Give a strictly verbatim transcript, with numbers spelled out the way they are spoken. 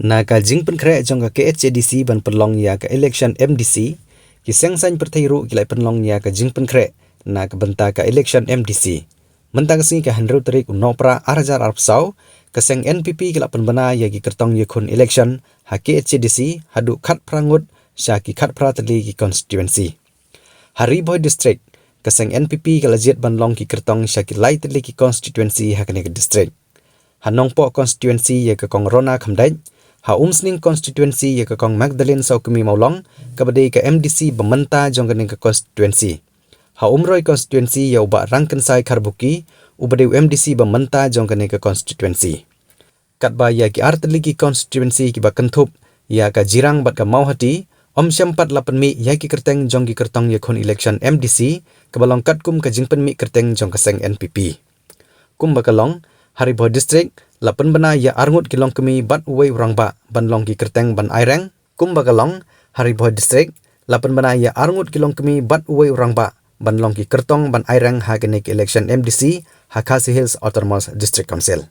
Na ka jingpynkhreh jong ka K H A D C ban pynlong ïa ka election M D C, ki seng saiñ pyrthei ruh ki la pynlong ïa ka jingpynkhreh na ka bynta ka election M D C. Mynta ka sngi ka hynriew tarik u Nohprah ar hajar arphew saw, ka seng N P P ki la pynbna ïa ki kyrtong ïakhun election ha K H A D C haduh khatphra ngut sha ki khatphra tylli ki constituency. Ha Ri Bhoi District, ka seng N P P ka la jied ban long ki kyrtong sha ki lai tylli ki constituency ha kane ka district. Ha Nongpoh constituency ïa ka Kong Rona Khymdeit, ha Umsning constituency ïa ka Kong Magdalene Sawkmie Mawlong, kaba dei ka M D C ba mynta jong kane ka constituency. Ha Umroi constituency ïa u Bah Rangkynsai Kharbuki, uba dei u M D C ba mynta jong kane ka constituency. Katba ïa ki ar tylli ki constituency kiba kynthup ïa ka Jirang bad ka Mawhati, ym shym pat la pynmih ïa ki kyrteng jong ki kyrtong ïakhun election M D C, kaba long katkum ka jingpynmih kyrteng jong ka seng N P P. Kumba ka long, ha Ri Bhoi District, la pynbna ïa ar ngut ki longkmie bad uwei u rangbah ban long ki kyrteng ban aireng. Kumba ka long, ha Ri Bhoi District, la pynbna ïa ar ngut ki longkmie bad uwei u rangbah ban long ki kyrtong ban aireng ha kane ka election M D C ha Khasi Hills Autonomous District Council.